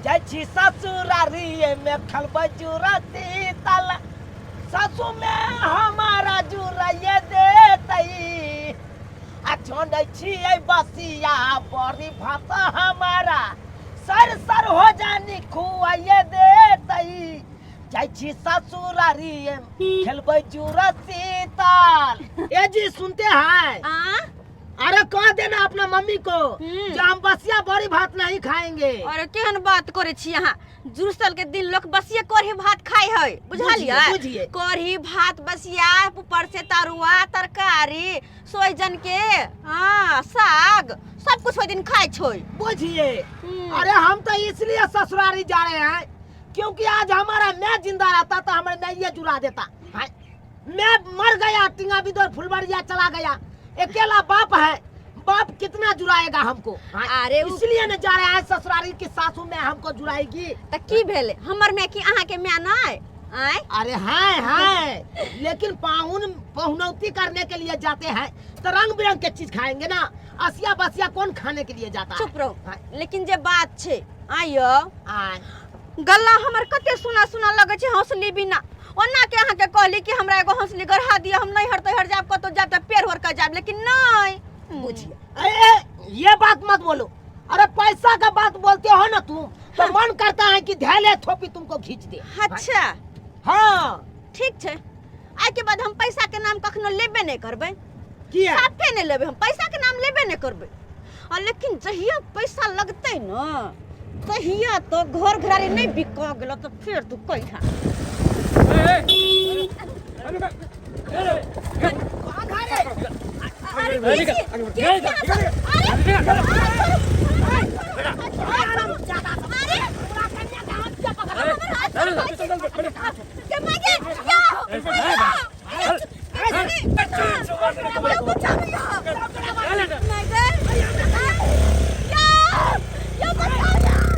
जाइ छी ससुरारिये में खलबै जुरती तल सासु में हमारा जुरैये देतै आ छोड़ै छियै बसिया बड़ी भात हमारा सर सर हो जानी खुआइये देतै जाइ छी ससुरारिये में खेलबै जुरती तल। ए जी सुनते हैं? आ? अरे कह देना अपना मम्मी को जो हम बसिया बड़ी भात नहीं खाएंगे। अरे केहन बात करे छी अहाँ? जुड़सल के दिन लोग बसिए कढ़ी भात खाइ है, बुझलियै? बुझिए, बुझिए। कढ़ी भात बसिया, ऊपर से तरुआ तरकारी सोहजन के, हाँ, साग सब कुछ ओहि दिन खाइ छै। बुझिए। अरे हम तो इसलिए ससुरारी जा रहे हैं क्योंकि आज हमारा मैं जिंदा रहता तो हमारे मैं ये जुड़ा देता। हाँ, मैं मर गया, टिंगा बिदोर फुलबरिया चला गया, अकेला बाप है, बाप कितना जुड़ाएगा हमको? हाँ, अरे इसलिए न जा रहे हैं ससुरारी की सासू में हमको जुड़ाएगी। त की भेलै? हमर माय की अहाँ के माय नहि आँय? अरे है है, लेकिन पाहुन पहुनौती करने के लिए जाते हैं तो रंग बिरंग के चीज खाएंगे ना, असिया बसिया कौन खाने के लिए जाता है? चुप रहो। हाँ। लेकिन जे बात छै आइयो आय। गल्ला हमर कते सुना सुना लगै छै हौसली बिना। ओना के अहाँ के कहली कि हमरा एगो हौसली गढ़ा दिअ, हम नहीं हरते हर जाब कतौ जाब त पेड़ होर के जाब, लेकिन नहीं। बुझिए। ए, ए, ये बात मत बोलो। अरे पैसा का बात बोलते हो ना तुम तो मन करता है कि धैले थोपी तुमको खींच दे। अच्छा। हाँ। ठीक छै, आइ के बाद हम पैसा के नाम कखनो लेबे नहीं करबै। किया? साफे नहीं लेबै हम, पैसा के नाम लेबे नहीं करबै। आ लेकिन जहिया पैसा लगतै न तहिया तो घर घरारी नहीं बिका गेलो तो फिर तू कहिया।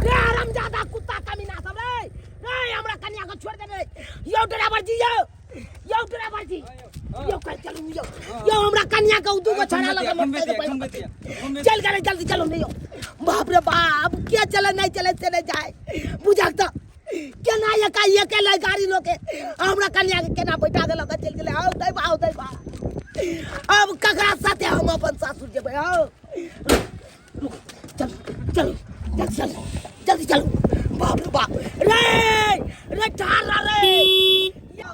रे हरामजादा कुत्ता कमीना सब रे, रे हमरा कन्या को छोड़ दे रे। यो ड्राइवर जी, यो यो ड्राइवर जी, यो कल चलू, यो यो हमरा कन्या के दू गो छड़ा लगा मोटरसाइकिल चल गए, जल्दी चलो नहीं। यो बाप रे बाप, के चले नहीं चले से नहीं जाए बुझाक त केना एका अकेले गाड़ी लोके हमरा कन्या के केना बैठा देलक, चल गेलै। आओ दै बा, आओ दै बा, अब ककरा साथे हम अपन सासुर जेबै? आओ चल चल जल्दी चल, जल्दी चलो। बाप रे बाप रे, रे ठार रे यो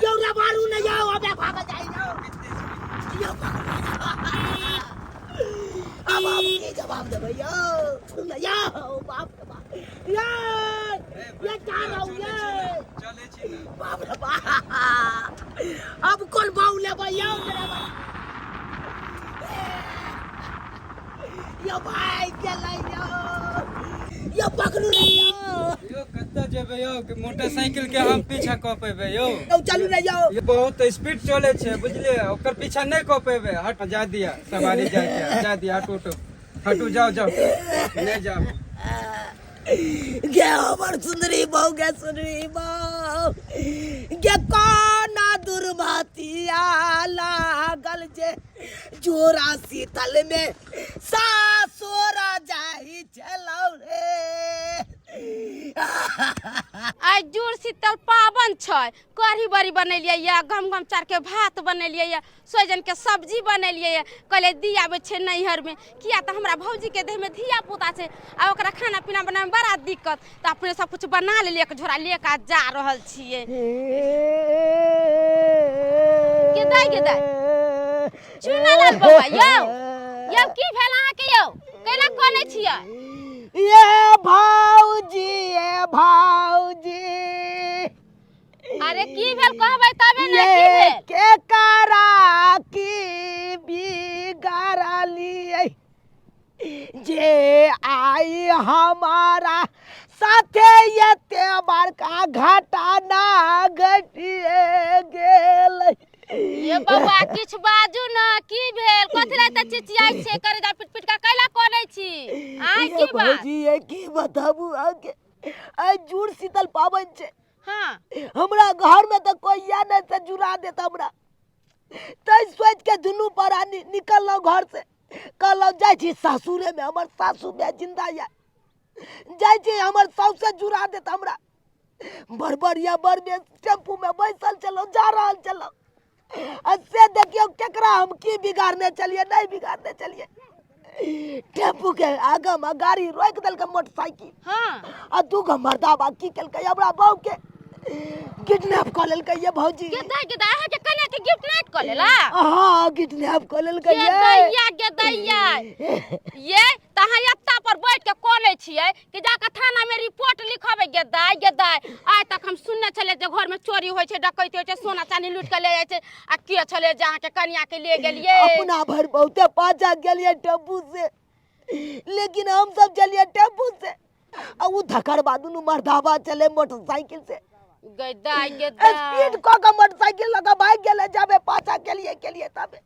यो रे मारू न जाओ, अबे भाग जाई जाओ यो। अब अब की जवाब देबै? यो न यो, बाप रे बाप, ये ये ठार रहू ये। बाप रे बाप, अब कोन बाऊ लेबै? यो यो भाई गेलै, यो यो पकड़ू रे यो। यो कतऽ जेबै यौ? कि मोटरसाइकिल के हम पीछा कऽ पेबै यौ? यौ चलू ने यौ। ये बहुत स्पीड चले छै बुझलियै, ओकर पीछा नहि कऽ पेबै। हट जा दिया सवारी जाय के, जा दिया। हटू हटू हटू, जाओ जाओ, नहि जाओ। गे हमर सुंदरी बहू, गे सुंदरी बहू गे, कोना दुर्मतिया लागल जे जोरा शीतल में सासुर जाही छलौ रे। आइ जुड़ शीतल पाबन छै, कढ़ी बड़ी बनेलियै यऽ, गम गम चार के भात बनेलियै यऽ, सोहजन के सब्जी बनेलियै यऽ। कहलियै दी आबै छै नैहरमे, किया तऽ हमरा भौजीके देहमे धिया पुता छै आ ओकरा खाना पीना बनाबैमे बड़ा दिक्कत, तऽ अपने सब कुछ बना लेलियै, एक झोरा ले कऽ जा रहल छियै। गे दाइ, गे दाइ, चुनालाल बौआ यौ, यौ की भेल अहाँके यौ? कैला कनै छियै? ये भौजी, ये भौजी। अरे की भेल कहबै तबे ने, की ये भेल? के करा की बिगाड़लियै जे आई हमारा साथे एते बड़का घटना घटिए गेल। ये बौआ किछु बाजू न, की भेल? कथी लए एते चिचियाइ छियै? करेजा पिट पिट के कैला कनै छी आँय? ये की बात भौजी, ये की बताबू अहाँके, आइ जुड़ शीतल पाबनि छै। हाँ। हमरा घर में तऽ कोई या नहीं से जुड़ा देत हमरा, तै सोच के दुनू प्राणी निकललहुँ घर से, कहलहुँ जाइ छी सासुरे में, हमर सासू माय जिंदा या। जाइ छी हमर सौसे जुड़ा देत हमरा। बड़ बढ़िया बड़ बेस टेम्पू में बैसल छलहुँ, जा रहल छलहुँ, आ से देखियौ केकरा हम की बिगाड़ने छलियै, नहि बिगाड़ने छलियै। टेम्पू के आगा में गाड़ी रोकि देलकै मोटरसाइकिल। आ दूगो मर्दाबा की केलकै, हमरा बहू के किडनैप कऽ लेलकै ये भौजी। गेदाई गेदाई, अहाँ के कन्या के गिफ्ट कऽ लेला? हाँ, किडनैप कऽ लेलकै ये। गेदैया गेदैया, ये तऽ अहाँ एत्ता पर बैठ के कोने छियै कि जाके थाना में रिपोर्ट लिखबै? गेदाई गेदाई, आइ तक हम सुनने छलियै जे घर में चोरी होइ छै, डकैती होइ छै, सोना चानी लूट के ले जाइ छै, आ के छलै जे अहाँके कनिया के ले गेलियै? अपना भरि बहुते पाछा गेलियै टेम्पू से, लेकिन हम सब चलिए टेम्पू से आ उ धकरबा दुनू मर्दाबा चले मोटरसाइकिल से। गेदाई गेदाई, स्पीड कऽ के मोटरसाइकिल लऽ के भागि गेलै। जाबे पाछा केलिए केलिए तबे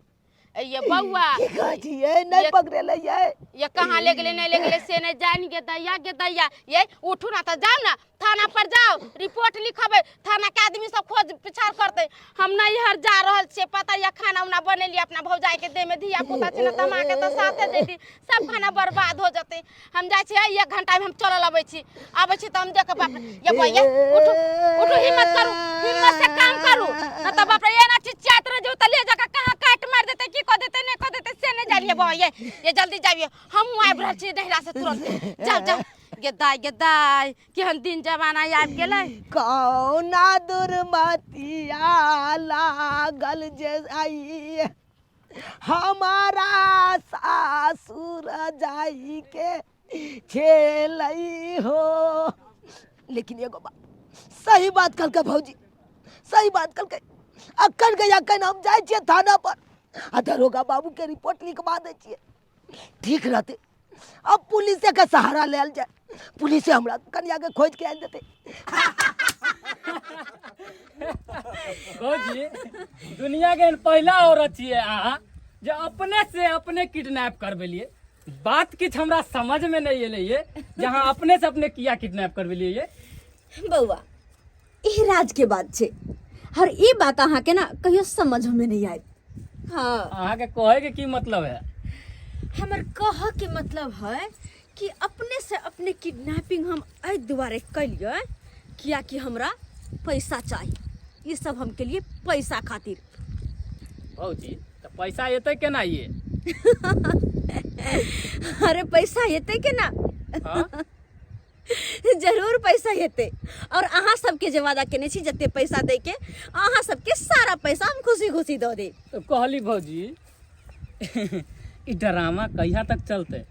ये बौआ की कहै छियै, नहि पकड़ेलै ये। ये कहाँ ले गेलै, नहि ले गेलै से नहि जानि। गेदैया गेदैया, ये उठू ना तऽ जाउ ना थाना पर, जाउ रिपोर्ट लिखबै, थाना के आदमी सब खोज पिछाड़ करतै। हम नैहर जा रहल छियै, पता ये खाना उना बनेलियै अपना भौजाई के देह में, धिया पुता छै ने, तऽ माँ के तऽ साथे जैती, सब खाना बर्बाद हो जेतै। हम जाइ छियै, एक घंटा में हम चलल अबै छी, आबै छी तऽ हम देख। बाप रे, ये बौआ, ये उठू उठू, हिम्मत करू, हिम्मत से काम करू न तऽ बाप रे, एना चिचियाइत रह जेबै तऽ ले जाके कहाँ काटि मारि देतै, की कऽ देतै, नहि कऽ देतै से नहि जानिए। बौआ, ये जल्दी जाइए, हमहूँ आबि रहल छी नैहरा से तुरंत। जाउ जाउ। गेदाइ गेदाइ, केहन दिन जमाना आबि गेलै। कौना दुर्मतिया लागल जे आई हमारा सासुर जाई के छेलई हो। लेकिन एगो बात सही बात कहलकै भौजी, सही बात कहलकै। अखन के अखन हम जाइ छियै थाना पर आ दरोगा बाबू के रिपोर्ट लिखवा दै छियै, ठीक रहतै। अब पुलिसे के सहारा लेल जाय, पुलिसे हमरा कनिया के खोज के आनि देतै। भौजी, दुनिया के पहिला औरत छियै अहाँ जे अपने से अपने किडनैप करबेलियै। बात किछु हमरा समझ में नहीं एलै ये जे अहाँ अपने से अपने किया किडनैप करबेलियै ये। बौआ, ई राज के बात छै और ई बात अहाँ के ना कहियो समझ में नहीं आयत। हाँ, अहाँ के कहे के की मतलब है? हमर कह के मतलब है कि अपने से अपने किडनैपिंग हम एहि दुआरे कलियै कियाकि हमरा पैसा चाही। ई सब हमके लिए पैसा खातिर। भौजी, तऽ पैसा एतै केना ये? अरे, पैसा एतै केना? हाँ? जरूर पैसा हेतै। और अहाँ सबके जे वादा केने छी जते पैसा दै के, अहाँ सबके सारा पैसा हम खुशी खुशी दऽ देब। तऽ कहली भौजी, ई ड्रामा कहिया तक चलतै?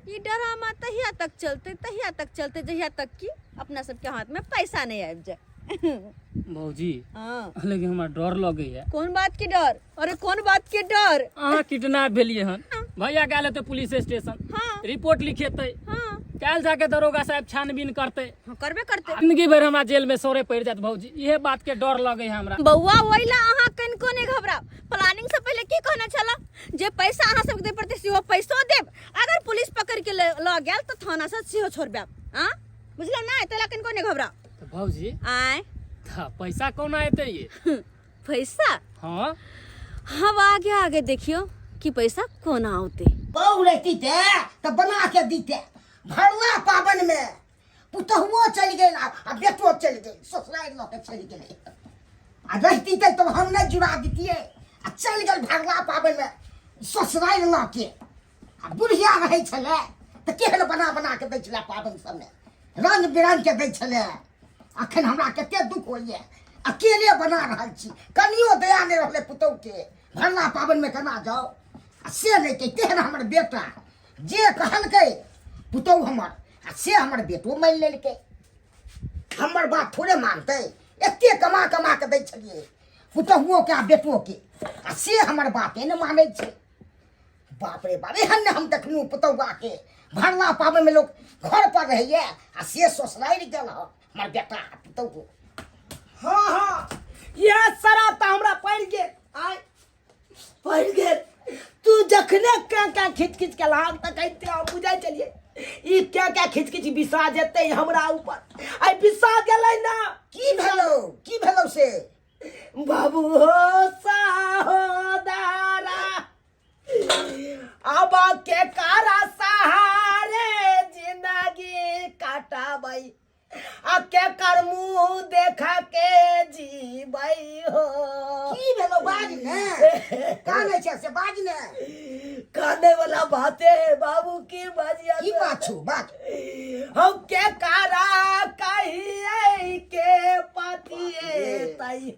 ई ड्रामा तहिया तक चलतै, तहिया तक चलतै जहिया तक कि अपना सबके हाथ में पैसा नहीं आबि जाए। भौजी, हाँ, लेकिन हमरा डर लगैया। कोन बात के डर? अरे, कोन बात के डर? अहाँ किडनैप भेलियै हन, भैया गेल हेतै पुलिस स्टेशन, रिपोर्ट लिखेतै, काल्हि जाके दरोगा साहब छानबीन करतै। हाँ, करबे करतै। जिंदगी भरि हमरा जेल में सड़े पड़ि जायत भौजी, इहे बात के डर लगे है हमरा। बौआ, ओहि ला अहाँ कनिको नहि घबराउ। प्लानिंग से पहिले की कहने छला जे पैसा अहाँ सबके दे पड़तै, सेहो पैसो देब, अगर पुलिस पकड़ के लऽ गेल तऽ थाना से सेहो छोड़बायब। हाँ, बुझलहुँ ना? ताहि ला कनिको नहि घबराउ। तऽ भौजी, आँय, तऽ पैसा कोना एतै ये? पैसा? हाँ। हम आगे आगे देखियो कि पैसा कोना औते। बहु रहती ते तऽ बना के दीते। भरुआ पाबनि में पुतहुओ चलि गेल आ बेटो चलि गेल, ससुरारि लऽ के चलि गेलै। आ रहती ते तब हम नहि जुड़ा दितियै, आ चलि गेल भरुआ पाबनि में ससुरारि लऽ के। आ बुढ़िया रहै छलै तऽ केहन बना बना के दै छलै, पाबनि सबमे रंग बिरंग के दै छलै। अखन हमरा कते दुख होइए, अकेले बना रहल छी, कनियो दया नहि रहलै पुतहुके। भरला पाबनिमे केना जाउ आ से नहि कहै। तेहन हमर बेटा जे कहलकै पुतहु हमर, आ से हमर बेटो मानि लेलकै। हमर बात थोड़े मानतै? एते कमा कमा के दै छलियै पुतहुओके आ बेटोके, आ से हमर बाते नहि मानै छै। बाप रे बाप, एहन ने हम देखलहुँ पुतहुआके। भरला पाबनिमे लोक घर पर रहैए आ से ससुरारि गेल हँ हमर बेटा आ पुतहु। हाँ हाँ, इएह शराब तऽ हमरा पड़ि गेल, आय पड़ि गेल। तू जखने क्या क्या खींच खींच के लाग तऽ कहिते हम बुझै छलियै ई क्या क्या खींच खींच बिसा जेतै हमरा ऊपर। आइ बिसा गेलै ना। की भेलौ, की भेलौ से? बाबू हो सहोदरा, अब के कारा सहारे जिंदगी। जिंदगी काटबै आ के कर मुंह देखा के जीबै हो। की भेलो, बाज ने, कानै छै से बाज ने। काने वाला बाते है बाबू, की बाजिया? की बात छौ, बाज। हम के कारा कहिए के पतिए तई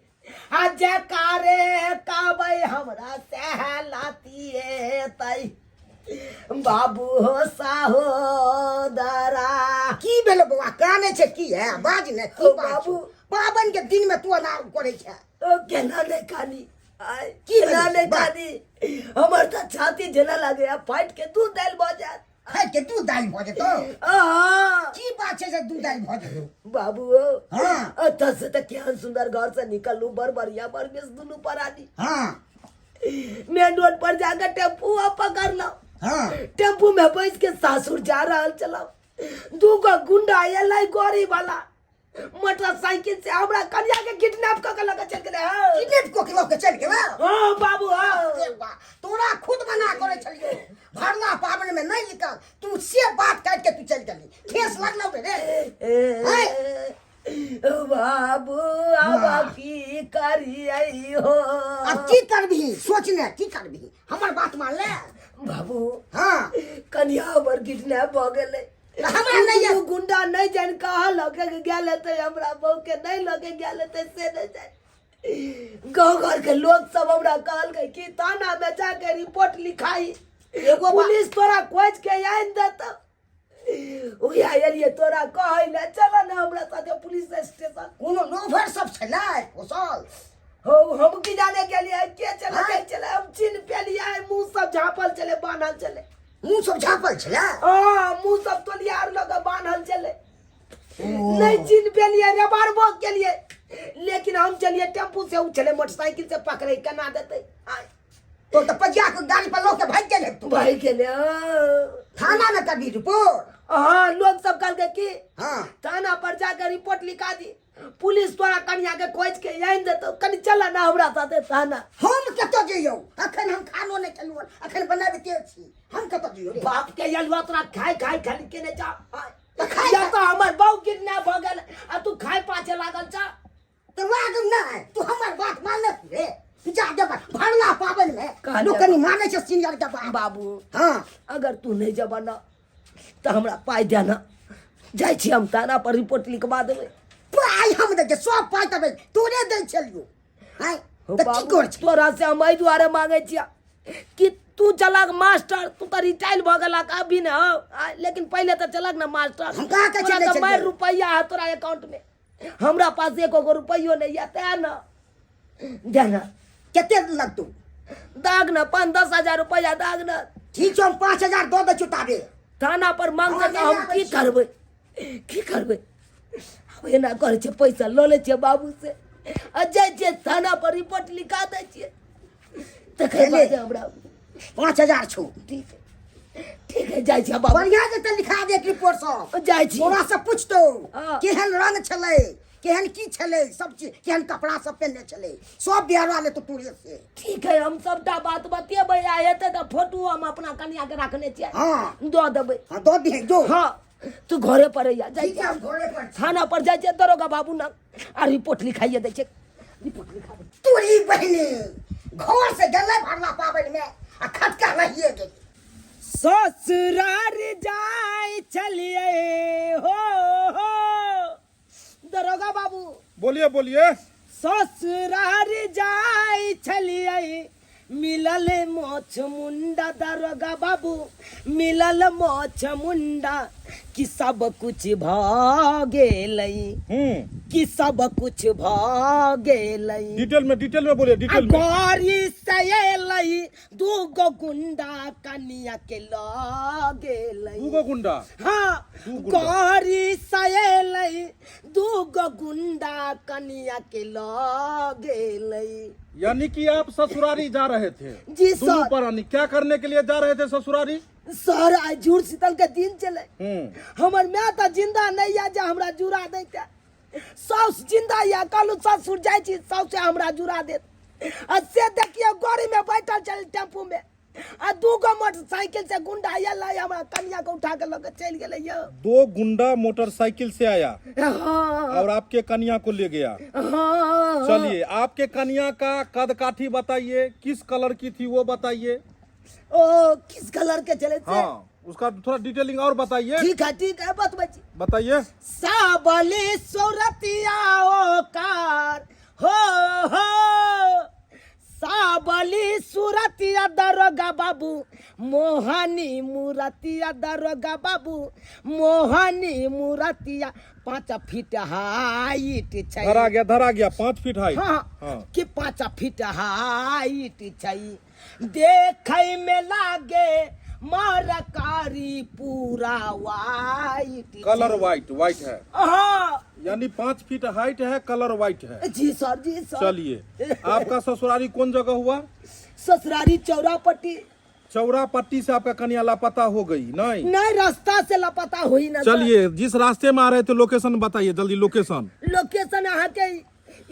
आ जकारे काबै हमरा सहलातिए तई बाबू हो साहोदरा। की भेलो बौआ, कानै छै की है, बाज ने, की ओ बात बाबू। छौ? पाबनि के दिन में तू एना करै छै? ओ केना नहि कानी आय, की केना भेलै? नहि बात। कानी? हमर तऽ छाती झेला लागे आ फाटि के दूध दालि भऽ जायत। खाइ के दूध दालि भऽ जेतौ? आहा। की बात छै जे दूध दालि भऽ जेतौ? बाबू हो। हाँ। एतऽ से तऽ केहन सुंदर घर से निकललू, बड़ बढ़िया, बड़ बेस दुनू परानी। मेन रोड पर जाकर टेम्पू पकड़लहुँ। टेम्पू में बैस के सासुर जा रहल छलहुँ, दू गो गुंडा एलै गाड़ी वाला मोटरसाइकिल से, हमरा कनिया के किडनैप कऽ के लऽ के चलि गेलै। हँ। किडनैप कऽ के लऽ के चलि गेलै? हँ बाबू, हँ। अरे वाह, तोरा खुद मना करै छलियौ भरला पाबनि में नहि निकल तू, से बात काटि के तू चलि गेली, ठेस लगलौ रे। ए, बाबू, आब की करियै हो? अब की करबिही, सोच ने की करबिही, हमर बात मान ले। बाबू। हाँ। कनिया हमर किडनैप भऽ गेलै। तऽ हमरा नहि दुनू गुंडा नहि जानि कहाँ लऽ के गेल हेतै, हमरा बहू के नहि लऽ के गेल हेतै से नहि जानि। गाँव घर के लोग सब हमरा कहलकै कि थाना में जाके रिपोर्ट लिखाई, एगो पुलिस तोरा खोज के आनि देतौ। उहे एलियै तोरा कहै लए, चल ने हमरा साथे पुलिस स्टेशन। कोनो लोभर सब छलै पोसल? हो, हम की जाने गेलियै के चले जाइ छलै, हम चिन्ह पेलियै, मुँह सब झाँपल छलै, बान्हल छलै। मुँह सब झाँपल छलै? हँ, मुँह सब तोलिया आर लऽ कऽ बान्हल छलै, नहि चिन्ह पेलियै, रेबारबो केलियै, लेकिन हम चलियै टेम्पू से, ओ छलै मोटरसाइकिल से, पकड़ै केना देतै आय। तो तऽ पजिया के गाड़ी पर लऽ के भागि गेल हेतौ। भागि गेलै, हँ। थाना में करबी रिपोर्ट? हँ, लोग सब कहलकै कि हाँ थाना पर जाके रिपोर्ट लिखा दी, पुलिस तोरा कनिया के खोज के आनि देतौ। कनि चल ना हमरा साथे थाना। हम कतऽ जइयौ? अखन हम खानो नहि खेलहुँ हन, अखन बनाबिते छी, हम कतऽ जइयौ रे? बाप के अलुआ तोरा खाय खाय खाली केने जा। तऽ खाय या तऽ हमर बहु किडनैप भऽ गेल आ तू खाय पाछे लागल छ। तऽ लागल नहि, तू हमर बात मानलक रे? जा जब भरला पाबनि में कहलियै लोक कनि मानै छै सीनियर के बात। बाबू। हाँ। अगर तू नहि जबऽ न तऽ हमरा पाइ दे न, जाइ छी हम थाना पर रिपोर्ट लिखवा देबै। पाइ हम दै छियै, सब पाइ तबै तोरे दै छलियौ आँय। हो तऽ की बाबू, कर छै? तोरा से हम एहि दुआरे मांगै छियै कि तू चलक मास्टर, तू तऽ रिटायर भऽ गेलक अभी ने हो, लेकिन पहिले तऽ चलक ने मास्टर। हम कहाँ कहै छियै तोरा नहि तऽ मारि चलियै? रुपैआ है तोरा अकाउंट में, हमरा पास एको गो रुपैयो नहि यऽ, तें ने दे ने। कते लगतौ? दाग ने 5-10 हजार रुपैआ दाग ने। ठीक छौ, हम 5,000 दऽ दै छियौ ताबे। थाना पर मांगतै तऽ हँ, हम नहि की आबै छी। करबै, की करबै? आब एना करै छियै, पैसा लऽ लै छियै बाबू से आ जाइ छियै थाना पर रिपोर्ट लिखा दै छियै, तकर ले। बाद हमरा 5,000 छौ। ठीक है, ठीक है, जाइ छियै बाबू। बढ़िया जेतै, लिखा दे रिपोर्ट सब। जाइ छी। तोरा से पूछतौ केहन रंग छलै, केहन की छलै, सब चीज, केहन कपड़ा सब पहिनने छलै, सब ब्यौरा लेतो तोरे से। ठीक है, हम सबटा बात बतेबै आ हेतै तऽ फोटो हम अपना कनिया के रखने छियै। दऽ देबै। हाँ, दऽ दिहे जो। हाँ, तू घरे पर रहिया, जाइ। ठीक है, हम घरे पर छी। थाना पर जाइ छियै दरोगा बाबू ना आ रिपोर्ट लिखाइए दै छियै, रिपोर्ट लिखा दै। तोरी बहिनी, घर से गेलै भरला पाबनि में आ खटका रहिए गेलै। ससुरार जाय चलिए हो, हो दरोगा बाबू। बोलिए, बोलिए। ससुरार जाय छलिए, मिलल मोछ मुंडा, दरोगा बाबू, मिलल मोछ मुंडा, कि सब कुछ भ गेलै कि सब कुछ भ गेलै। डिटेल में, डिटेल में बोलिए, आ डिटेल में। गौरी से एलै दूगो गुंडा, कनिया के ल गेलै। दूगो गुंडा? हाँ। दू गुंडा। गौरी से एलै दूगो गुंडा, कनिया के ल गेलै। यानी कि आप ससुरारी जा रहे थे? जी दोनों सर। प्राणी क्या करने के लिए जा रहे थे ससुरारी? सर, आइ जुड़ शीतल के दिन चले। हमर माय तऽ जिंदा नहीं या जे हमरा जुड़ा दैते, साउस जिंदा या, कहलू ससुर जाइ छी, साउसे हमरा जुड़ा देत, आ से देखियौ गाड़ी में बैठल चल टेम्पू में। आ दूगो मोटरसाइकिल से गुंडा आयल हमरा कनिया के उठा के लऽ के चलि गेलै यौ। दो गुंडा मोटरसाइकिल से आया हाँ। और आपके कन्या को ले गया। हाँ। चलिए, आपके कन्या का कद काठी बताइए, किस कलर की थी वो बताइए। ओ किस कलर के चले से? हाँ, उसका थोड़ा डिटेलिंग और बताइए। ठीक है ठीक है, बतबै छी। बताइए। साबली सूरतिया ओ कार हो हो, साबली सूरतिया दरोगा बाबू मोहनी मूरतिया दरोगा बाबू मोहनी मूरतिया 5 फीट हाइट छै। धरा गया, धरा गया, 5 फीट हाइट। हाँ, हाँ। कि 5 फीट हाइट छै, देखै में लागे मरकारी पूरा वाइट, कलर वाइट, वाइट है। हाँ। यानी 5 फीट हाइट है, कलर वाइट है। जी सर, जी सर। चलिए, आपका ससुरारी कौन जगह हुआ? ससुरारी चौरापट्टी। चौरापट्टी से आपका कन्या लापता हो गई? नहीं नहीं, रास्ता से लापता हुई ना। चलिए, जिस रास्ते में आ रहे थे लोकेशन बताइए जल्दी। लोकेशन? लोकेशन अहाँ के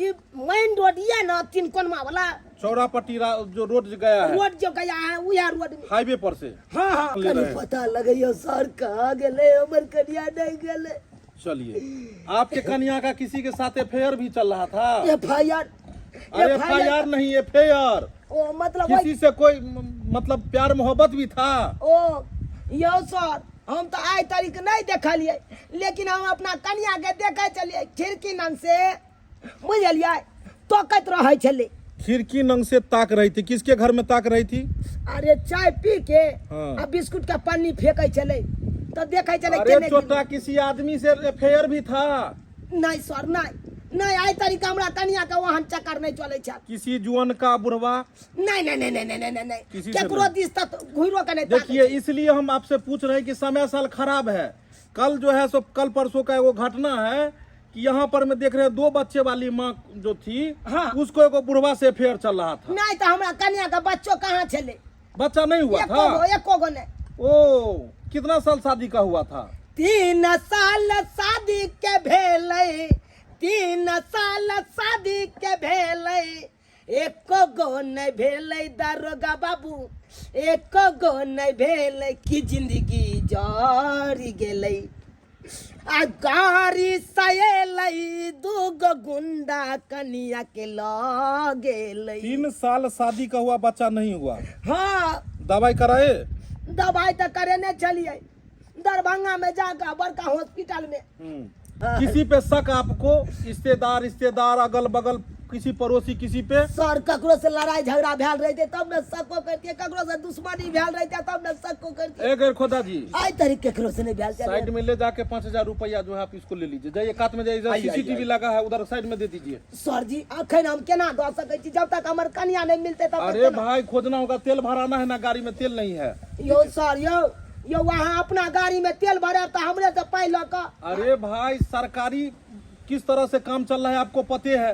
ई मेन रोड ये ना, तीन कोनमा वाला चौरापट्टी जो रोड गया है, रोड जो गया है वह रोड में, हाईवे पर से। हाँ हाँ। ले रहे हैं। पता लगे सर कहाँ गेले, हमर कन्या नहीं गेले। चलिए, आपके कन्या का किसी के साथ अफेयर भी चल रहा था? F I R. अरे एफ I R नहीं, अफेयर। ओ मतलब किसी से कोई मतलब प्यार मोहब्बत भी था? ओ यो सर, हम तो आइ तारीख नहीं देखलिए, लेकिन हम अपना कन्या के देखे चलिए खिड़की नंग से, बुझलिए, तकैत रहे छलै। खिड़की नंग से ताक रही थी? किसके घर में ताक रही थी? अरे चाय पी के हाँ। आ बिस्कुट का पानी फेंके छलै तो देखे छलै। अरे केने छोटा, किसी आदमी से अफेयर भी था? नहीं सर, नहीं नहीं, आइ तारीख हमरा कन्या के वहन चक्कर नहीं चलै छै। किसी जुअन का बुढ़वा? नहीं नहीं नहीं नहीं नहीं नहीं नहीं, किसी से केकरो नहीं। दिस तक घुरो के नहीं ताकै। देखिए, इसलिए हम आपसे पूछ रहे हैं कि समय साल खराब है। कल जो है सो कल परसों का एगो घटना है कि यहाँ पर में देख रहे हैं 2 बच्चे वाली माँ जो थी, हाँ। उसको एगो बुढ़वा से अफेयर चल रहा था। नहीं तो हमरा कन्या के बच्चो कहाँ छलै? बच्चा नहीं हुआ एको था? गो, एको गो नहीं। ओ कितना साल शादी का हुआ था? 3 साल शादी के भेलै, 3 साल शादी के भेलै, एको गो नहीं भेलै दरोगा बाबू, एको गो नहीं भेलै कि जिंदगी जरी गेलै। आ गाड़ी सएलै 2 गो गुंडा कनिया के ल गेलै। 3 साल शादी का हुआ, बच्चा नहीं हुआ? हाँ। दवाई कराए? दवाई तो करेने चलिए दरभंगा में जाकर बड़का हॉस्पिटल में। किसी पे शक आपको? रिश्तेदार, रिश्तेदार अगल बगल, किसी पड़ोसी, किसी पे? सर ककरो से लड़ाई झगड़ा भेल रहते तब न शको करके, ककरो से दुश्मनी भेल रहते तब न शको करके। ए गैर खोदा जी, आई तरीके ककरो से नहीं भेल। साइड में ले जाके 5000 रुपया जो है आप इसको ले लीजिए। जाइए कात में जाइए, सीसीटीवी लगा है उधर साइड में दे दीजिए। सर जी अखन हम केना दऽ सकै छी जब तक हमर कन्या नहीं मिलते तब तक अरे भाई खोजना होगा, तेल भराना है ना, गाड़ी में तेल नहीं है। यो सर यो यो वहाँ अपना गाड़ी में तेल भरे तो हमरे से पाई लऽ कऽ। अरे भाई सरकारी किस तरह से काम चल रहा है आपको पते है।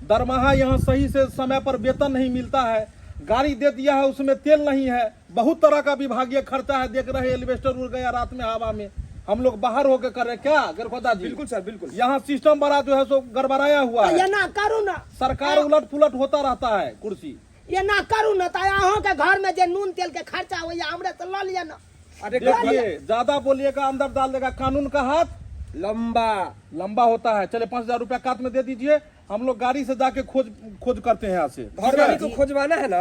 दरमाहा यहाँ सही से समय पर वेतन नहीं मिलता है, गाड़ी दे दिया है उसमें तेल नहीं है, बहुत तरह का विभागीय खर्चा है। देख रहे हैं एलिवेस्टर उड़ गया रात में हवा में, हम लोग बाहर होके कर रहे क्या गिरखोदा जी? बिल्कुल सर बिल्कुल। यहाँ सिस्टम बड़ा जो है सो गड़बड़ाया हुआ है। एना करू ना, सरकार उलट पुलट होता रहता है कुर्सी। एना करू ना तऽ अहाँके घर में जे नून तेल के खर्चा होइया हमरे तऽ लऽ लिअ ना। अरे देखिए ज्यादा बोलिएगा अंदर डाल देगा कानून का हाथ, लंबा लंबा होता है। चले 5000 रुपया काट में दे दीजिए, हम लोग गाड़ी से जाके खोज खोज करते हैं यहाँ से। घर वाली को खोजवाना है ना।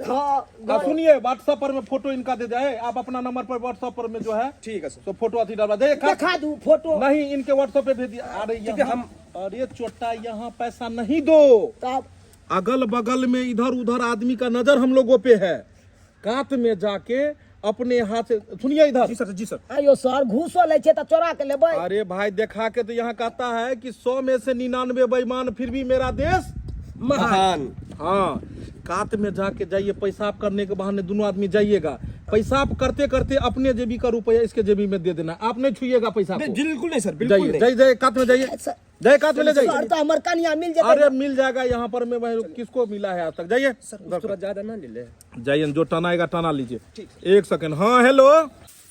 हाँ। आप सुनिए व्हाट्सएप पर में फोटो इनका दे जाए, आप अपना नंबर पर व्हाट्सएप पर में जो है ठीक है सर तो फोटो अथी डलवा दे। देखा दू फोटो? नहीं इनके व्हाट्सएप पे भेज दिया। अरे ठीक है, हम अरे चोटा यहाँ पैसा नहीं दो। तब अगल बगल में इधर उधर आदमी का नजर हम लोगों पे है, कात में जाके अपने हाथ से सुनिए इधर। जी सर जी सर। आयो सर घूसो लै छै तऽ चोरा के लेबै। अरे भाई देखा के तो यहाँ कहता है कि 100 में से 99 बेईमान, फिर भी मेरा देश महान। हाँ कात में जाके जाइए, पेशाब करने के बहाने दोनों आदमी जाइएगा, पेशाब करते करते अपने जेबी का रुपया इसके जेबी में दे देना, आप नहीं छुइएगा पैसा को। बिल्कुल नहीं सर बिल्कुल जाइए नहीं। जाइए जाइए कात में जाइए, जाइए कात में ले सर जाइए। तो हमर कनिया मिल जेतै। अरे मिल जाएगा यहाँ पर में भाई किसको मिला है आज तक। जाइए सर थोड़ा ज्यादा ना ले ले। जाइए जो टनाएगा टना लीजिए। एक सेकंड। हाँ हेलो।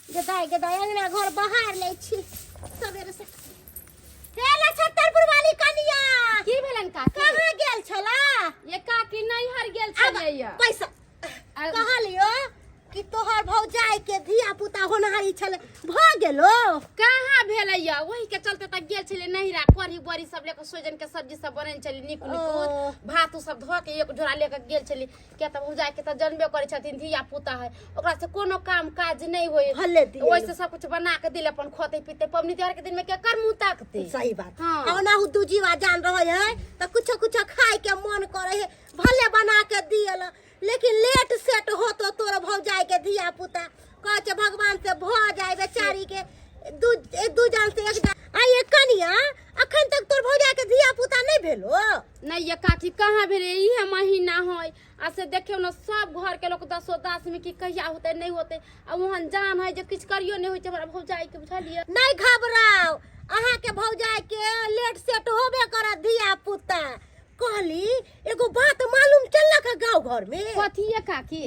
गदाय गदाय अंगना घर बहार लै छी सवेरे से। हे ला छत्तरपुर वाली कनिया की भेलन काकी? कहाँ गेल छला? ये काकी नैहर गेल छलैया। पैसा कहाँ लियो? छलै भऽ गेलो। कहाँ भेलै या, वही के चलते तऽ गेल छलियै नैहरा, कढ़ी बड़ी सब लेके, सोजन के सब्जी सब बनेने छलियै नीक नीक, भात सब धऽ के एक झोरा लेके गेल छलियै। किया तऽ भौजाई के तऽ जनबे करै छथिन, धिया पुता है, ओकरा से कोनो काम काज नहि होय। भले दियै। ओहिसे सब कुछ बना के दिल, अपन खोते पीते। पबनी त्योहार के दिन में केकर मुंह ताकते? सही बात। हाँ। आ ओनाहु दू जीवा जान रहे है तऽ कुछो कुछो खाय के मन करे है, भले बना के दियल, लेकिन लेट सेट होतो तोर भौजाई के धिया पुता, कहै छै भगवान से भऽ जाय बेचारी के दू दू जान से एक जान। आ ये कनिया, अखन तक तोर भौजाई के धिया पुता नहीं भेलो? नहीं ये काकी, कहाँ भेलै? इहे महीना है आ से देखियौ ने, सब घर के लोग दसो दस में कि कहिया होतै नहीं होतै, आ ओहन जान है जे किछु करियो नहीं होइ छै हमरा भौजाई के, बुझलियै? नहीं घबराओ, अहाँ के भौजाई के लेट सेट होबे करत धिया पुता। कहली, एगो बात मालूम चललक है गांव घर में। कथी ये काकी?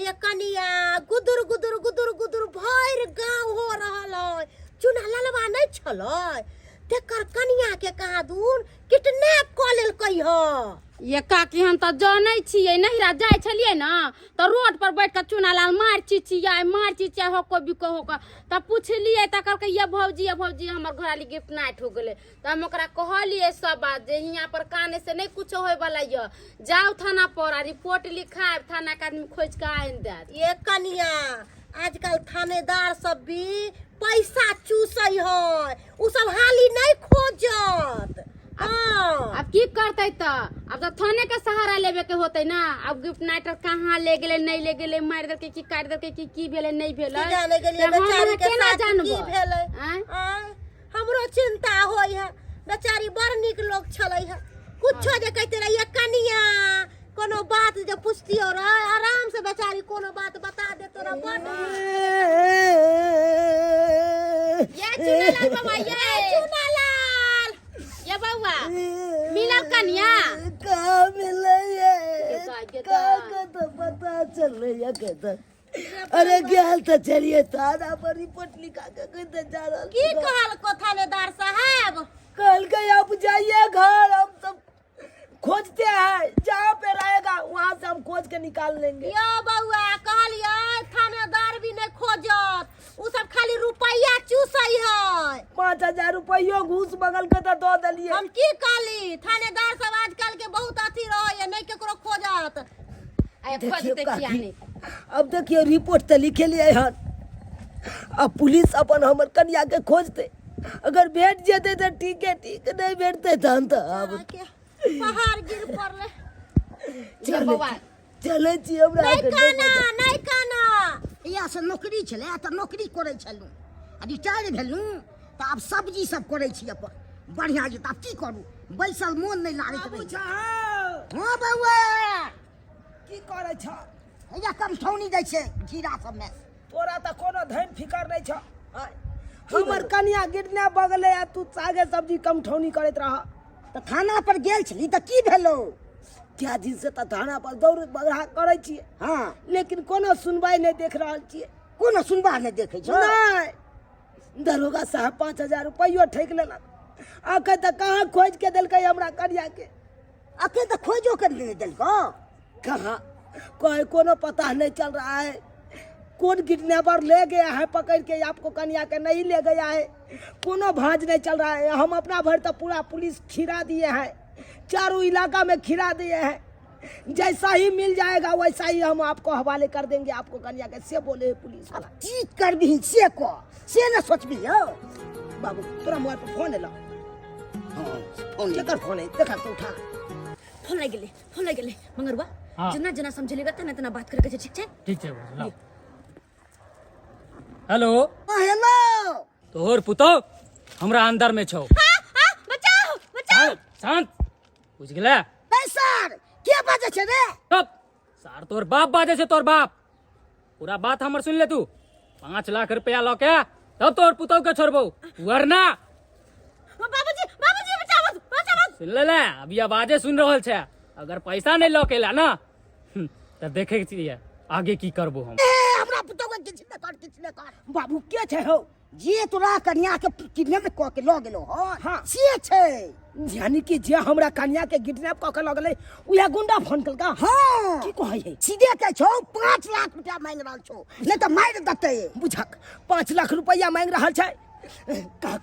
ये कनिया, गुदुर गुदुर गुदुर गुदुर भरि गांव हो रहल है, चुना ललवा नहीं छलै, तेकर कनिया के कहाँ दून किडनैप कऽ लेलकै ह। ये काकी, हम तऽ जानै छियै, नैहरा जाइ छलियै ने तऽ रोड पर बैठ कऽ चुनालाल मार चिचियाय, मार चिचियाय, होको बिको होको। तऽ पुछलियै तऽ कहलकै, ये भौजी, ये भौजी, हमर घरवाली गिफ्ट नाइट हो गेलै। तऽ हम ओकरा कहलियै सब बात जे हियाँ पर काने से नहि कुछो होय वाला यऽ, जाउ थाना पर आ रिपोर्ट लिखायब, थाना के आदमी खोजि कऽ आनि देत। ये कनिया, आजकल थानेदार सब भी पैसा चूसै है, उ सब हाली नहीं खोजत। हाँ। आब की करतै तऽ आब तऽ थाने के सहारा लेबे के होतै ना। आब गिफ्ट नाइटर कहाँ ले गेलै, नहि ले गेलै, मारि देलकै कि काटि देलकै कि की भेलै नहि भेलै, की जाने गेलियै तऽ हम बेचारी अहाँ के केना साथ की जानबै? भेलै। आँय? आँय, हमरो चिंता होय है, बेचारी बड़ नीक लोग छलै है। कुछो जे कहते रहिए कनिया, कोनो बात जे पूछतियो रहे, आराम से बेचारी कोनो बात बता देतो रहे, बड़ ये चुनालाल बाबा, ये चुनालाल, ये बउआ, मिलल कनिया? का मिले ये? के का के तो पता चल रही है के तो। अरे गेल तो चलिए थाना पर रिपोर्ट लिखा के कहीं तो जा रहा। की कहल को थानेदार साहब? कल के आप जाइए घर, हम सब खोजते हैं, जहाँ पे रहेगा वहाँ से हम खोज के निकाल लेंगे। यो बउआ, कहलियै थानेदार भी नहीं खोजत, उ सब खाली रुपैया चूसै है। 5,000 रुपयो घूस बगल के तो दो दिलिए। हम की कहली, थानेदार सब आजकल के बहुत अथी रहे है, नहीं केकरो खोजत। आइ देखियौ खोजतै किया काकी, नहि? अब देखियौ रिपोर्ट तऽ लिखेलियै हन, अब पुलिस अपन हमर कनिया के खोजतै, अगर भेट जेतै तऽ ठीक है, ठीक नहीं भेटतै तहन तऽ आब के पहाड़ गिर पड़ले। ये बउआ, चलै छी हमरा नहीं अहाँके काना, नहीं काना। इएह से नौकरी छलै तऽ नौकरी करै छलहुँ आ रिटायर भेलहुँ तऽ आब सब्जी सब करै छी अपन बढ़िआँ जे। तऽ आब की करू, बैसल मोन नहि लागैत बाबू रहै। छौ? हँ बौआ। की करै छ? हैया कमठौनी दै छै जीरा सबमे। तोरा तऽ कोनो धन फिकर नहि छ। आँय, हमर कनिया गिरने बगले आ तू सागे सब्जी कमठौनी करैत रह। तऽ थाना पर गेल छली तऽ की भेलौ? क्या दिन से तऽ थाना पर दौड़ बगड़ा करै छियै। हँ। लेकिन कोनो सुनवाई नहि देख रहल छियै। कोनो सुनबा नहि देखै छौ? नहि। दरोगा साहब 5,000 रुपैयो ठकि लेलक, अखन तऽ कहाँ खोजि के देलकै हमरा कनिया के। अखन तऽ खोजो के नहि देलकौ? कहाँ कोई कोनो पता नहीं चल रहा है, कौन किडनैपर ले गया है पकड़ के आपको कन्या के, नहीं ले गया है, कोनो भांज नहीं चल रहा है। हम अपना भर तो पूरा पुलिस खिरा दिए हैं, चारों इलाका में खिरा दिए हैं, जैसा ही मिल जाएगा वैसा ही हम आपको हवाले कर देंगे आपको कन्या के, से बोले है पुलिस वाला। की करबिही से कह, से ने सोचबी हौ। बाबू, तोरा मोबाइल पर फोन एलो? हँ, फोन। केकर फोन है? देखा तो, उठा। फोन लागि गेलै, फोन लागि गेलै मंगरुआ। हाँ। जेना जेना समझेलेगा तेना तेना बात करे के छै, ठीक छै? ठीक छै बुझलहुँ। हेलो। हँ, हेलो। तोहर पुतौ हमरा अंदर में छौ। बचाओ, बचाओ। शांत, शांत, बुझ गेलै? ए सर, के बाजै छै रे? चुप सार, तोहर बाप बाजै छै, तोहर बाप। पूरा बात हमर सुन ले तू। 5 लाख रुपया लऽ के तब तोहर पुतौ के छोड़बौ, वरना बाबूजी, बाबूजी, बचाओ, बचाओ। सुन ले ले, अभी आवाजे सुन रहल छै। अगर पैसा नहीं लऽ के एला ना, तऽ देखे छियै आगे की करबो हम। ए, हमरा पुतहु के किछु नहि कर, किछु नहि कर। बाबू, के छै हौ? जे तोरा कन्या के किडनैप कऽ के लऽ गेलो हन हाँ। से छै। यानी कि जे हमरा कन्या के किडनैप कऽ के लऽ गेलै उएह गुंडा फोन केलका? हाँ। की कहै है? सीधे कहै छौ 5 लाख रुपया मांगि रहल छौ, नहि तऽ मारि देतै। बुझक 5 लाख रुपया मांगि रहल छै। कह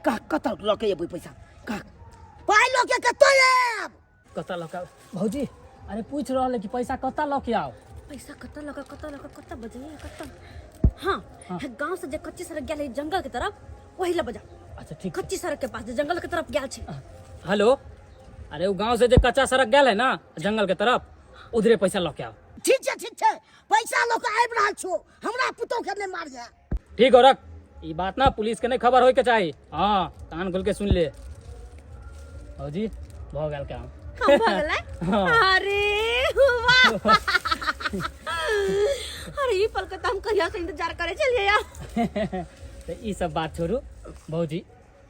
कह कतऽ लऽ के एबै पैसा? कह पाइ लऽ के कतऽ आयब? कतऽ लऽ के आउ? भौजी, अरे पूछि रहल है कि पैसा कतऽ लऽ के आउ? पैसा कतऽ लऽ के, कतऽ लऽ के, कतऽ बजैया कतऽ? हाँ, गांव से जे कच्ची सड़क गेल है जंगल के तरफ, वही ला बजा। अच्छा ठीक छै। कच्ची सड़क के पास जे जंगल के तरफ गेल छै। हेलो, अरे ओ गांव से जे कच्चा सड़क गेल है ना जंगल के तरफ, उधरे पैसा लऽ के आउ। ठीक छै ठीक छै, पैसा लऽ के आबि रहल छौ, हमरा पुतोह के नहि मारिहे। ठीक हो, रख। ई बात ना पुलिस के नहीं खबर होय के चाही। हाँ, कान खोल के सुन ले। भौजी, भऽ गेल काम। काम भऽ गेलै? हाँ। अरे वाह, अरे ई पल के तऽ हम कहिया से इंतजार करे छलियै यार। तऽ ई सब बात छोड़ू भौजी,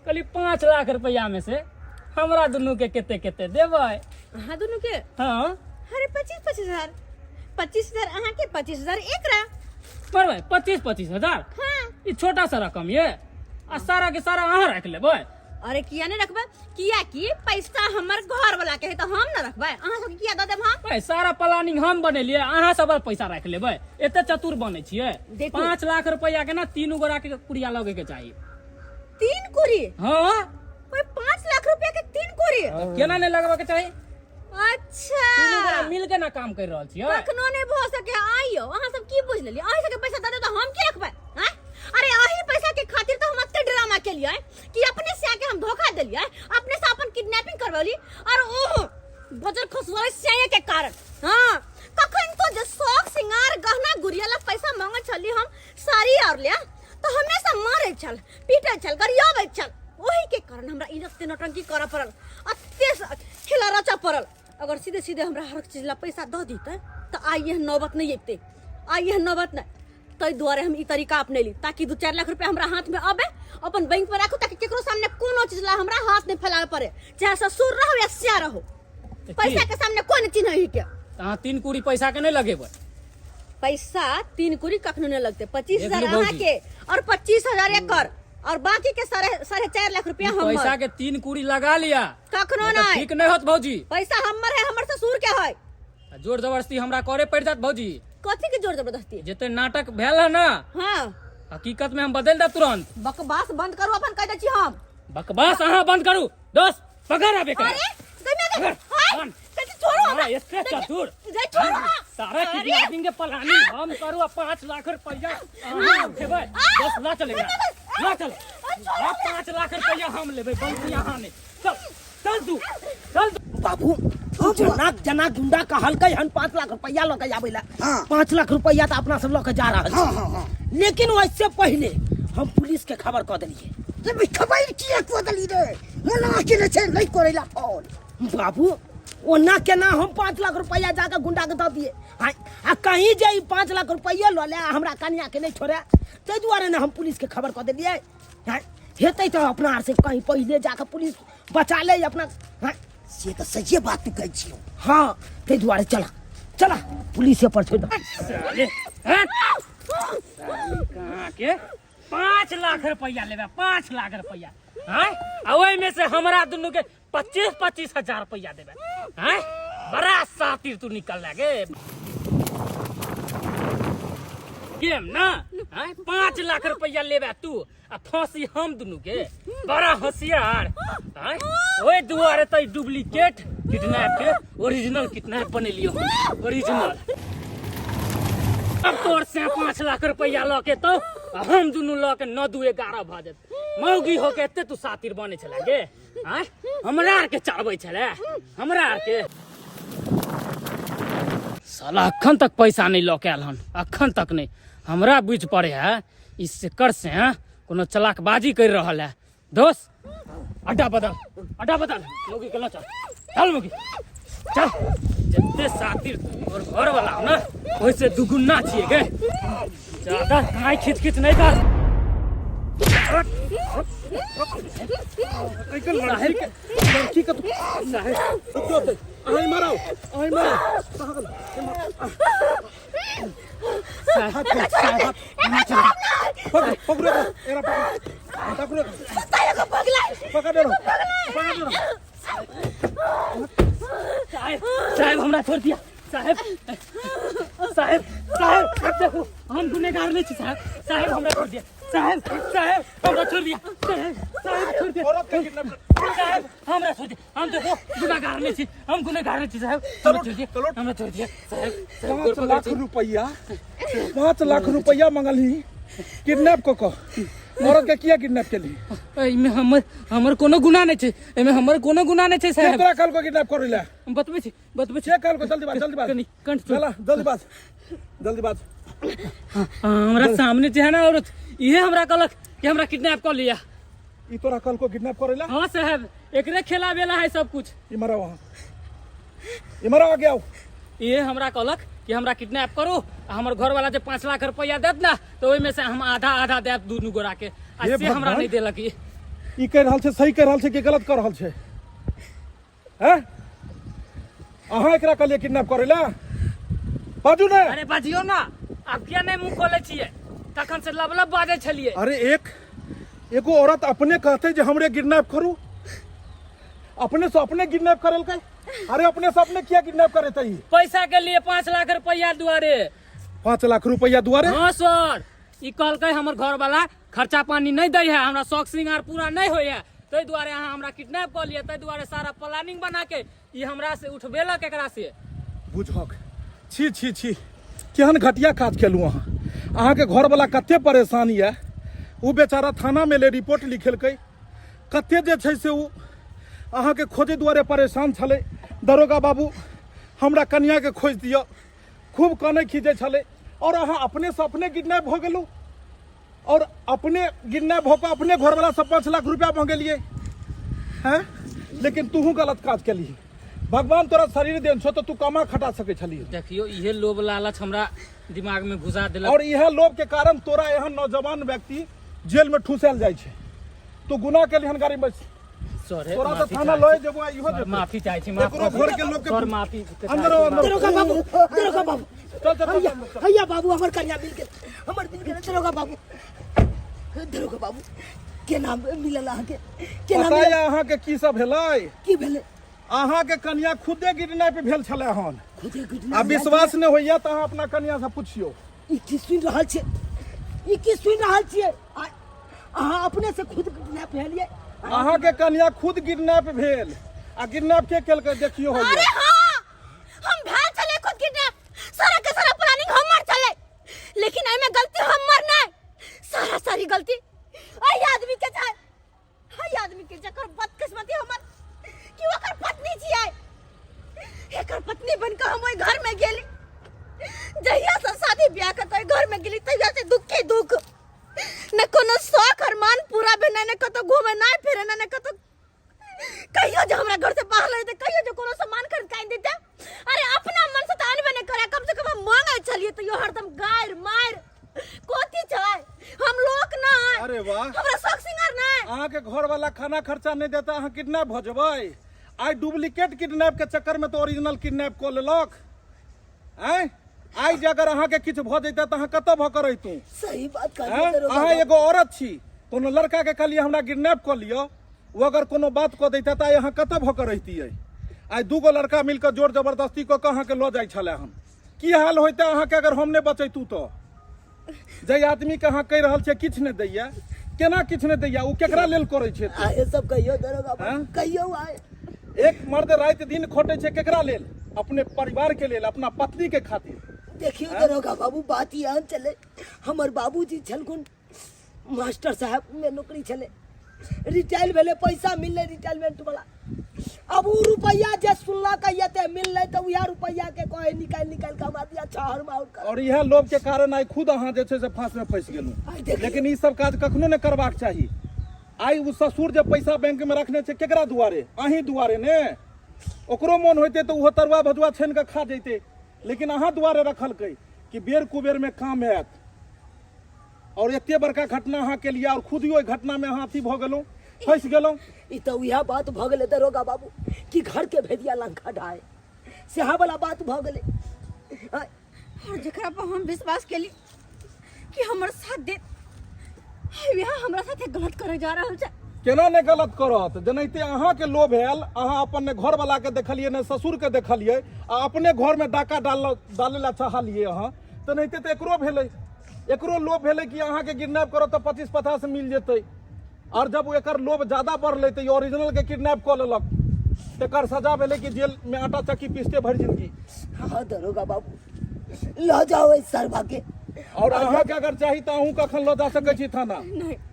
कहली 5 लाख रुपया में से हमरा दुनू के कते कते देबै? अहाँ दुनू के? हाँ। अरे 25-25 हजार, 25 हजार अहाँ के, 25 हजार एकरा। परबै 25-25 हजार? हाँ। ई छोटा सा रकम ये आ सारा के सारा अहाँ राखि लेबै? अरे किया नहीं रखबै? किया कि पैसा हमर घर वाला के है तऽ हम न रखबै, अहाँ सबके किया दऽ देब हम? भाई, सारा प्लानिंग हम बनेलियै, अहाँ सब पैसा राखि लेबै? एते चतुर बनै छियै? देखू। 5 लाख रुपया के ना तीनू गोरा के कुड़िया लगे के चाही। 3 कुड़ी? हाँ। ओए 5 लाख रुपया के 3 कुड़ी केना नहीं लगबा के चाही? अच्छा, तीनू गोरा मिल के ना काम कर रहल छियै। कखनो नहीं भऽ सके। आइयो अहाँ सब की बुझ लेलियै? अहीं सबके पैसा दऽ देब तऽ हम की रखबै? आँय? अरे अही पैसा के खातिर तऽ हम एते ड्रामा केलियै कि अपने से आके हम धोखा देलियै, अपने से अपन किडनैपिंग करवली, और ओहो बजर खसुआरे सियाए के कारण। हाँ, कखन तो जे शौक सिंगार गहना गुड़िया ला पैसा मांगे छली हम साड़ी और ले, तो हमेशा मारे छल, पीटे छल, गरियाबै छल। ओही के कारण हमरा ई एते नौटंकी करऽ पड़ल, एते खेला रचऽ पड़ल। अगर सीधे सीधे हमरा हर चीज ला पैसा दऽ दितै तऽ आइ एहन नौबत नहि अबितै, आइ एहन नौबत नहि। ताहि दुआरे हम ई तरीका अपनेली ताकि 2-4 लाख रुपया हमरा हाथ में आबे, अपन बैंक में राखू, ताकि केकरो सामने कोनो चीज ला हमरा हाथ नहीं फैलावे पड़े, चाहे ससुर रहो या सिया रहो। तऽ की? पैसा के सामने कोई नहीं चिन्ह के। तऽ अहाँ 3 कुड़ी पैसा के नहीं लगेबै? पैसा 3 कुड़ी कखनो नहीं लगते। 25 देख हजार लू अहाँ भौजी। के और 25 हजार एकर और बाकी के 4.5 लाख रुपया ई पैसा हमर। के 3 कुड़ी लगा लिया। कखनो नहीं तऽ नहीं। ठीक नहीं होत भौजी। पैसा हमर है, हमर ससुर के है। आ जोर जबरदस्ती हमरा करे पड़ जात भौजी। कथी के जोर जबरदस्ती? जते नाटक भेल है ना, हाँ, हकीकत में हम बदल देब तुरंत। बकवास बंद करू अपन, कह दै छी हम। बकवास अहाँ बंद करू। दोस्त, पकड़ आबे कर। अरे गई मैं पकड़, हाय बंद। कथी, छोड़ो हमरा। हाँ, एते चतुर। गई, छोड़ो हमरा। सारा अरे। किडनैपिंग के प्लानिंग हम करू आ 5 लाख रुपया अहाँ उठेबै? 10 ला चलेगा, ला चल। आ 5 लाख रुपया हम लेबै, बंसी अहाँ नहि। चल चल तू चल तू। बाबू, जना जना गुंडा कहलकै हन 5 लाख रुपया लऽ के आबै ला। हाँ। 5 लाख रुपया तऽ अपना सब लऽ के जा रहल हाँ छी। हाँ हाँ लेकिन वैसे पहले हम पुलिस के खबर कऽ देलियै। रे बे, खबर किया कऽ देली रे? मना केने छै नहि करै ला फोन। बाबू, ओना केना हम 5 लाख रुपया जाके गुंडा के दऽ दिए? आँय, आ कहीं जे ई 5 लाख रुपया लऽ ले आ हमरा कनिया के नहीं छोड़े, ताहि दुआरे ने हम पुलिस के खबर कऽ देलियै। आँय, हेतै तऽ अपना आर से कहीं पहिले जाके पुलिस बचा ले अपना। आँय, से तऽ सहिए बात तू कहै छियौ। हाँ, ताहि दुआरे चला चला, पुलिस पर छोड़ि दऽ। साले, हट। साले कहाँ के 5 लाख रुपया लेबै? 5 लाख रुपया आँय, आ ओहिमे से हमरा दुनू के 25-25 हजार रुपया देबै? आँय, बड़ा सातिर तू निकल गे गेम ना। आँय, 5 लाख रुपया लेबै तू आ फांसी हम दुनू के? बड़ा होशियार। आँय, ओहि दुआरे तऽ डुप्लीकेट किडनैप के ओरिजिनल किडनैप बनेलियो, ओरिजिनल। अब तोर से 5 लाख रुपया लऽ के तो आ हम दुनू लऽ के 9 2 11 भऽ जायत। मौगी हो के एते तू सातिर बने छले गे? आँय, हमरा आर के चाहबै छले हमरा आर के? साला अखन तक पैसा नहीं लऽ के आयल हन, अखन तक नहीं। हमरा बुझि पड़े है इस कर से हैं, कोनो चलाकबाजी कर रहल है। दोस्त, अड्डा बदल, अड्डा बदल। मौगी के लऽ चल, चल मौगी चल। जते सातिर तोर घर वाला हो ना, ओइसे दुगुना छिए गे। ज्यादा काई खिच खिच नहीं कर। लड़की के, लड़की के तू रुक जाओ, अहीं मारो, अहीं मारो। कहाँ गेल? साहब साहब एकरा छोड़ब नहि। पकड़ पकड़ो एकरा, पकड़ पकड़ो। कुत्ता एगो पगला। पकड़ लो, पकड़ लो। साहब, साहब, हमरा छोड़ दिया। साहब, साहब, साहब, देखो, हम गुनेगार नहीं छी। साहब, साहब, हमरा छोड़ दिया। साहब, साहब, हमरा छोड़ दिया। साहब, साहब, छोड़ दिया। औरत के किडनैप। साहब, हमरा छोड़ दिया। हम देखो गुनाहगार नहीं छी, हम गुनेगार नहीं छी। साहब, हमरा छोड़ दिया, हमरा छोड़ दिया। साहब, साहब, गोर 5 पकड़ै लाख छी। रुपया, 5 लाख रुपया मंगलही किडनैप कऽ कऽ औरत के। किया किडनैप केली? एहिमे हमर हमर कोनो गुनाह नहीं छै। एहिमे हमर कोनो गुनाह नहीं छै। के साहब। तोरा कहलको किडनैप करै ला? हम बतबै छी, बतबै छी। के कहलको? जल्दी बाज, जल्दी बाज। कनी कंठ छोड़। चला, जल्दी बाज, जल्दी बाज। हमरा सामने जे है ना औरत, इहे हमरा कहलक कि हमरा किडनैप कऽ लिया। ई तोरा कहलको किडनैप करै ला? हाँ साहब, एकरे खेला बेला है सब कुछ। इमर आओ वहाँ, इमर आओ, आगे आओ। इहे हमरा कहलक कि हमरा किडनैप करू आ हमर घर वाला जे 5 लाख रुपया देत ना, तो ओहिमे से हम आधा आधा देब दुनू गोरा के। आ हे से हमरा भगवान। नहीं देलक ई। ई कहि रहल छै, सही कहि रहल छै कि गलत कर रहल छै? हैं, अहाँ एकरा कहलियै किडनैप करै ला? बाजू ने। अरे, बाजियो ना। आब किया नहीं मुंह खोले छियै? तखन से लब लब बाजै छलियै। अरे, एक एगो औरत अपने कहते जे हमरे किडनैप करू, अपने से अपने किडनैप करेलकै। अरे, अपने से अपने किया किडनैप करेतै ई? पैसा के लिए, 5 लाख रुपया दुआरे। 5 लाख रुपया दुआरे? हाँ सर, ई कहलकै हमर घर वाला खर्चा पानी नहीं दै है, हमरा शौक श्रृंगार पूरा नहीं होय है, ताहि दुआरे अहाँ हमरा किडनैप कऽ लिअ। ताहि दुआरे सारा प्लानिंग बना के ई हमरा से उठबेलक एकरा से। बुझक, छी छी छी, केहन घटिया काज केलहुँ अहाँ! अहाँके घरवला कते परेशान यऽ। ओ बेचारा थानामे एलै, रिपोर्ट लिखेलकै। कते जे छै से ओ अहाँके खोजै दुआरे परेशान छलै। दरोगा बाबू, हमरा कनियाके खोजि दिअ, खूब कनै खींचै छलै। आओर अहाँ अपनेसँ अपने किडनैप भऽ गेलहुँ और अपने किडनैप भऽ कऽ अपने घरवला से 5 लाख रुपया मंगेलिए हैं। लेकिन तूहू गलत काज केली। भगवान तोरा शरीर देन छौ तऽ तू कमा खटा सकै छलियै। देखियो, इहे लोभ लालच हमरा दिमाग में घुसा देलक। और इएह लोभ के कारण तोरा एहन नौजवान व्यक्ति जेल में ठुसल जाइ छै। तू गुनाह केली हन। गाड़ी में बैस। सर, तोरा तऽ माफी थाना चाहै लए छी। जेबो आ इहो सर, जेतौ। माफी चाहै छी, माफ एकरो कऽ घर के लोग के सर, माफी चाहै अंदर आओ, छी। अंदर। दरोगा बाबू, दरोगा बाबू। चल चल चल, हैया चल, चल। हैया बाबू, हमर कन्या मिल गेल, हमर मिल गेल। दरोगा बाबू, दरोगा बाबू, केना मिलल अहाँके? केना पता मिलल? यऽ अहाँके की सब भेलै? की भेलै? अहाँके कन्या खुदे किडनैप भेल छलै हन। खुदे आ किडनैप? विश्वास नहि होइया तऽ अहाँ अपना कन्या से पुछियौ। ई की सुनि रहल छियै? ई की सुनि रहल छियै? अहाँ अपने से खुद किडनैप भेलियै? अहाँके कन्या खुद किडनैप भेल आ किडनैप के केलकै, देखियौ होइया। अरे हाँ, हम भेल छलै खुद किडनैप। सारा के सारा प्लानिंग हमर छलै, लेकिन एहिमे गलती हमर नहीं, सारा सारी गलती एहि आदमी के छै, एहि आदमी के, जकर बदकिस्मती हमर कि ओकर पत्नी छियै। एकर पत्नी बन के हम ओहि घर में गेली। जहिया से शादी ब्याह के ओहि घर में गेली, तहिया से दुखे दुख। न कोनो शौक अरमान पूरा भेलै, न कतौ घूमेनाइ फिरेनाइ, न कतौ कहियो जे हमरा घर से बाहर लए जेतै, कहियो जे कोनो सामान खरीद के आनि देतै। अरे, अपना मन से तऽ अनबे नहि करे, कम से कम हम मांगै छलियै तैयो हरदम गारि मारि। कोथी छै? हम लोक नहि? अरे वाह! हमरा शौक सिंगार नहि? अहाँके घर वाला खाना खर्चा नहि देता, अहाँ किडनैप भऽ जेबै? आइ डुप्लीकेट किडनैप के चक्कर में तो ओरिजिनल किडनैप कऽ लेलक। आँय, आइ जे अगर अहाँके किछु भऽ जैते तऽ अहाँ कतऽ भऽ कऽ रहितहुँ? सही बात कहलियै। आँय? दरोगा अहाँ बाबू। एगो औरत छी, कोनो लड़का के कहलियै हमरा किडनैप कऽ लिअ, ओ अगर कोनो बात कऽ दैते तऽ आइ अहाँ कतऽ भऽ कऽ रहितियै? आइ दूगो लड़का मिल कऽ जोर जबरदस्ती कऽ कऽ अहाँके लऽ जाइ छलै हन। की हाल होइते अहाँके अगर हम नहि बचैतहुँ तऽ? जाहि आदमीके अहाँ कहि रहल छियै किछु नहि दैया, केना किछु नहि दैया, ओ केकरा लेल करै छै? आहे सब कहियो दरोगा बाबू। हाँ? कहियो आए। एक मर्द राति दिन खोटे छै केकरा लेल? अपने परिवार के लेल, अपना पत्नी के खातिर। देखियो दरोगा बाबू, बात ई एहन छलै, हमर बाबूजी छलखुन मास्टर साहब में नौकरी छलै, रिटायर भेलै, पैसा मिललै रिटायरमेंट वाला। अब उ रुपैआ जे सुनलक एते मिललै, तऽ उएह रुपैआ के कहे निकालि निकालि कऽ हमरा दिया, छहर माउर कर। और इएह लोभ के कारण आइ खुद अहाँ जे छै से फांस में फंसि गेलहुँ। आइ देखियौ। लेकिन ई सब काज कखनो नहि करबाक चाही। आइ ओ ससुर जे पैसा बैंक में रखने छै, केकरा दुआरे? अहीं दुआरे ने। ओकरो मोन होइते तऽ ओहो तरुआ भजुआ छानि कऽ खा जैते, लेकिन अहाँ दुआरे रखलकै कि बेर कुबेर में काम आयत। और एते बड़का घटना अहाँ के लिए और खुद ही ओहि घटना में अहाँ अथी भऽ गेलहुँ, फंसि गेलहुँ। ई तऽ उएह बात भऽ गेलै दरोगा बाबू कि घर के भेदिया लंका ढाए, सेहा वाला बात भऽ गेलै। आँय, और जकरा पर हम विश्वास केली कि हमर साथ दे, यहाँ हमरा साथे गलत करे जा रहल छै। केना ने गलत करत? जेनाहिते अहाँके लोभ आयल, अहाँ अपन ने घरवाला के देखलियै, ने ससुर के देखलियै, आ अपने घर में डाका डाले ला चाहलियै अहाँ, तेनाहिते तऽ एकरो भेलै। एकरो लोभ भेलै कि अहाँके किडनैप करत तऽ 25-50 मिल जेतै। और जब एकर लोभ ज्यादा बढ़लै तऽ ई ओरिजिनल के किडनैप कऽ लेलक। तेकर सजा भेलै कि जेल में आटा चक्की पीसते भरि जिंदगी। हाँ दरोगा बाबू, लऽ जाओ एहि सरवा के। और अहाँके अगर चाही तऽ अहूँ कखन लऽ जा सकै छी थाना,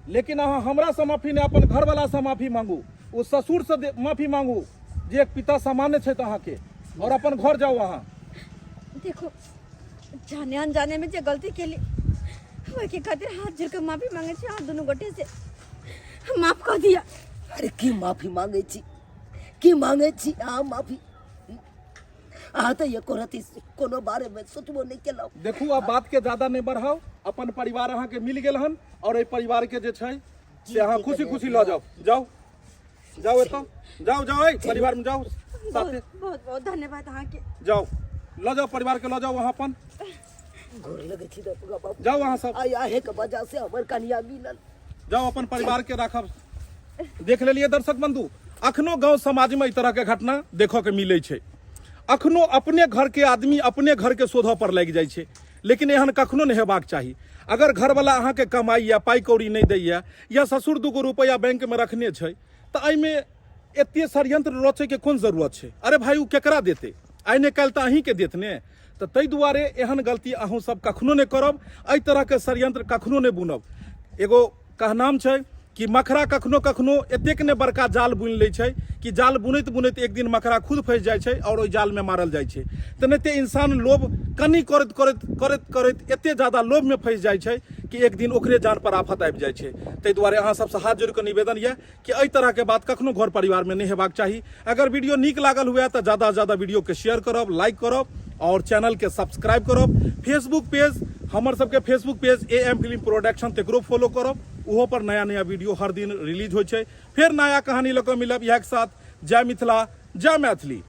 लेकिन अहाँ हमरा से माफी नहि, अपन घरवाला से माफी मांगू, ओ ससुर से माफी मांगू जे एक पिता सामान्य छथि अहाँके, और अपन घर जाउ अहाँ। देखो, जाने अनजाने में जे गलती केली ओहिके खातिर हाथ जोड़ के माफी मांगे छी अहाँ दुनू गोटे से, माफ कऽ दिया। अरे की माफी मांगे छी, की मांगे छी अहाँ माफी? अहाँ तऽ एको रति कोनो बारे में सोचबो नहि केलहुँ। देखू, आब बात के ज्यादा नहि बढ़ाउ। अपन परिवार अहाँके मिल गेल हन, और एहि परिवार के जे छै से अहाँ खुशी खुशी लऽ जाउ। जाउ जाउ, एतऽ जाउ, जाउ, एहि परिवार में जाउ साथे। बहुत बहुत धन्यवाद अहाँके। जाउ, लऽ जाउ परिवार के, लऽ जाउ अहाँ अपन। गोर लगै छी दरोगा बाबू। जाउ अहाँ सब। आइ अहें के वजह से हमर कनिया मिलल। जाउ, अपन परिवार के राखब। देख लेलियै दर्शक बंधु, अखनो गांव समाज में एहि तरह के घटना देखऽ के मिलै छै। अखनो अपने घर के आदमी अपने घर के शोधऽ पर लागि जाइ छै, लेकिन एहन कखनो नहि हेबाक चाही। अगर घरवाला अहाँके कमाइया, पाइ कौड़ी नहि दैया, या ससुर 2 गो रुपैआ बैंक में रखने छै, तऽ एहिमे एते षड्यंत्र रचै के कोन जरूरत छै? अरे भाई, ओ केकरा देतै? आइ ने काल्हि तऽ अहीँके देत ने। तऽ ताहि दुआरे एहन गलती अहूँ सब कखनो नहि करब, एहि तरहके षड्यंत्र कखनो नहि बुनब। एगो कहनाम छै कि मखरा कखनो कखनो एतेक ने बड़का जाल बुनि लै छै कि जाल बुनैत बुनैत एक दिन मखरा खुद फँसि जाइ छै आओर ओहि जालमे मारल जाइ छै। तेनाहिते इंसान लोभ कनि करैत करैत करैत करैत एते ज्यादा लोभमे फँसि जाइ छै कि एक दिन ओकरे जान पर आफत आबि जाइ छै। ताहि दुआरे अहाँ सबसँ हाथ जोड़ि कऽ निवेदन यऽ कि एहि तरहके बात कखनो घर परिवारमे नहि हेबाक चाही। अगर वीडियो नीक लागल हुए तऽ ज्यादासँ ज्यादा वीडियोके शेयर करब, लाइक करब और चैनलके सब्सक्राइब करब। फेसबुक पेज हमर सबके Facebook page A M film production, तकरो फॉलो करब, ओहो पर नया नया वीडियो हर दिन रिलीज होइ छै। फेर नया कहानी लऽ कऽ मिलब इएह के साथ। जय मिथिला, जय मैथिली।